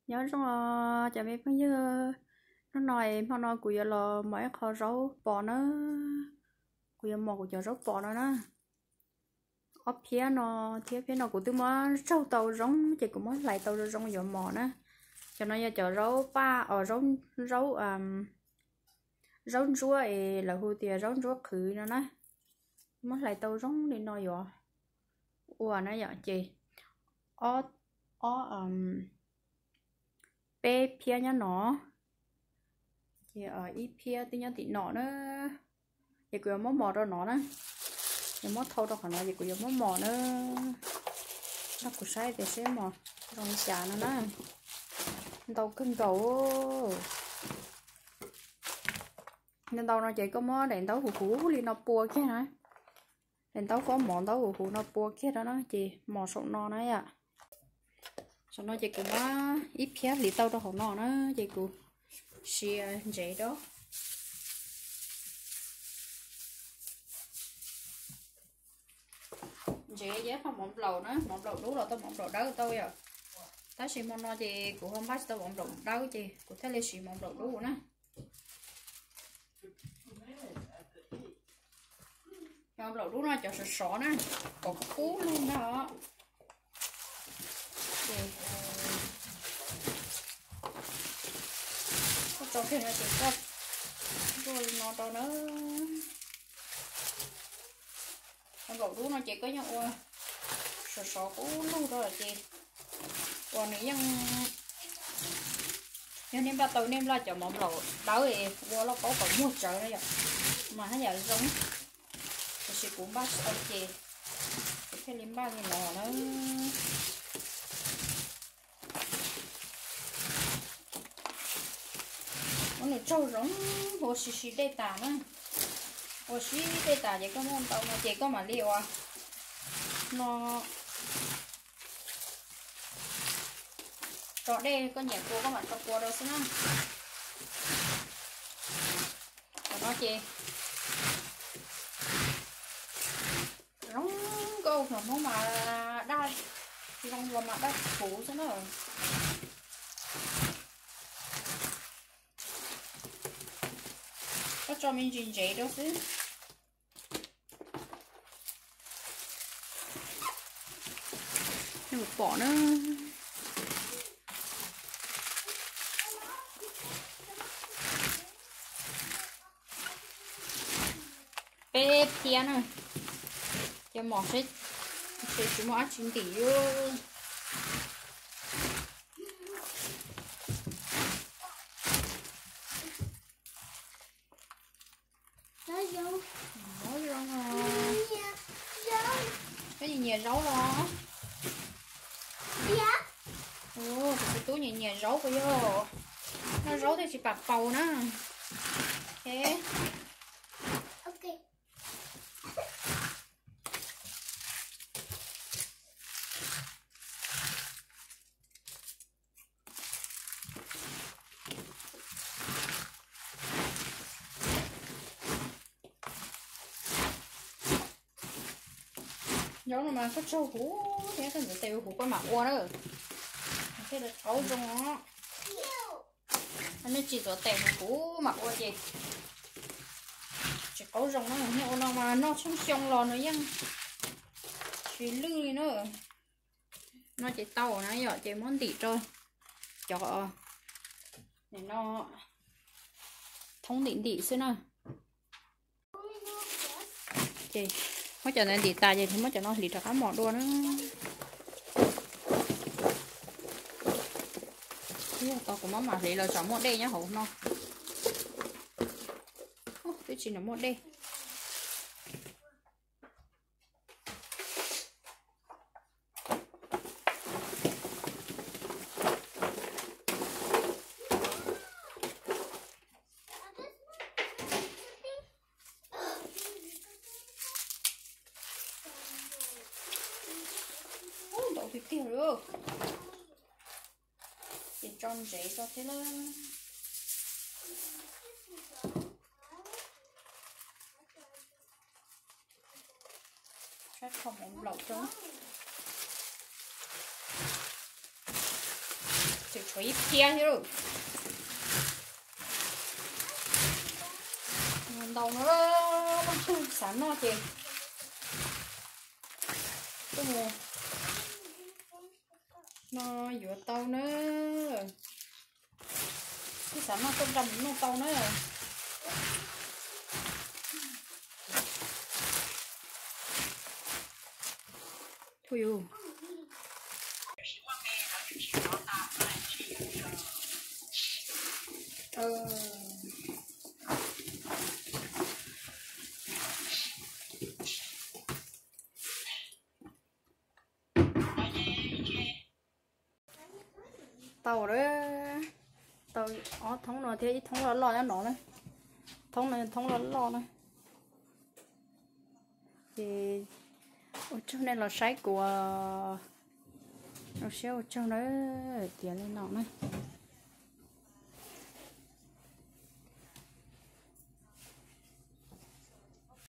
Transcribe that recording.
Nyob zoo os cov me phooj ywg, hnub no, hmo no kuv yuav los mos ib qho zaub pos na. Kuv yuav mos kuv cov zaub pos no na. Ob phiab no thiab phiab no kuv twb muab tsaug tau zoo ces kuv muab hlais tau zoo zoo yuav mos na. Cov no yog cov zaub paj os, zaub, zaub ntsuab es lawv hu tias zaub ntsuab qhwv no na. Muab hlais tau zoo li no yuav ua na yom, ces ob, ob, peb phiab nyob no, ces ib phiab twb nyob tim no na. Ces kuv yuav muab mos rau no na. Yuav muab thau rau qhov no ces kuv yuav muab mos na. Nrog kuv saib tias seb mos zoo li cas no na. Ntau kawg nkaus. Ntau ntau no ces koj muab daim ntaub huv huv li no pua kiag na. Daim ntaub fob mov ntaub huv huv no pua kiag rau na ces mos saum no na yom. Saum no ces kuv muab ib phiab hliv tau rau hauv no na ces kuv sia ntsev rau. Ntsev yog qhov mov nplaum na, mov nplaum dub los tau, mov nplaum dawb tau yom. Tab sis hmo no ces kuv ho npaj tsis tau mov nplaum dawb ces kuv thiaj li siv mov nplaum dub na. Mov nplaum dub no cov sov sov na, kom kub lug ntag os. Koj tso kiag no ces koj zuaj li no rau na. Mov nplaum dub no ces koj yeej ua sov sov kub lug rau lawm ces uas nws yeej, yog nej npaj tau nej npaj cov mov nplaum dawb es ua lauj kaub kom muag tsawv na yom, mas haj yam zoo. Tiam sis kuv npaj tsis tau ces kuv thiaj li npaj li no na. Muab nws tsaug zoo, ua si si dej tas na. Ua si dej tas ces koj muab ntau no ces koj mam li ua no, tso dej koj nyiam kua koj mam tso kua rau xwb na. Qhov no ces zoo nkauj, hnub mas daj, zoo ua mas daj puv xwb na. Koj tso me ntsis ntsev rau xwb. Pom na. Peb phiab na, ces mos seb tsis muaj dab tsi ntim. Koj nyiam nyiam zaub los? Kuv tus tub nyiam nyiam zaub puas yog? Noj zaub thiaj tsis pam paus na. Zaub no mas koj tsaug huv thiab koj ntxuav tes huv huv koj mam ua na, thiaj li qaub zoo os. Nej tsis ntxuav tes huv huv mam ua ces tsis qaub zoo na. Nej ua no mas noj tsheej xyoo los nws yeej tsis lwj li na. No ces tau na yom, ces muab ntim rau cov no thoob ntim ntim xwb na. Ces muab cov ntawd ntim tas ces muab cov no hliv rov qab mos dua na. Yog tau kuv muab mam hliv los tsam muaj dej nyob hauv no. Twb tsis nrog muaj dej. Ntau tiag tiag li. Ces tso ntsev tso thiab lawm. Sab kho mov nplaum rau. Ces Tshuav ib phiab thiab lawm. Ntau no, leej twg xav noj ces tuaj mus no yuav tau na. Twg xav noj tuaj nrog mus noj tau na. Thuj yus. Tau lawm, tau ob thoob no thiab ib thoob loj loj nyob no na. Thoob no thoob loj loj na. Ces ua tsaug nej los saib kuv, zoo siab ua tsaug na. Tiav li no na.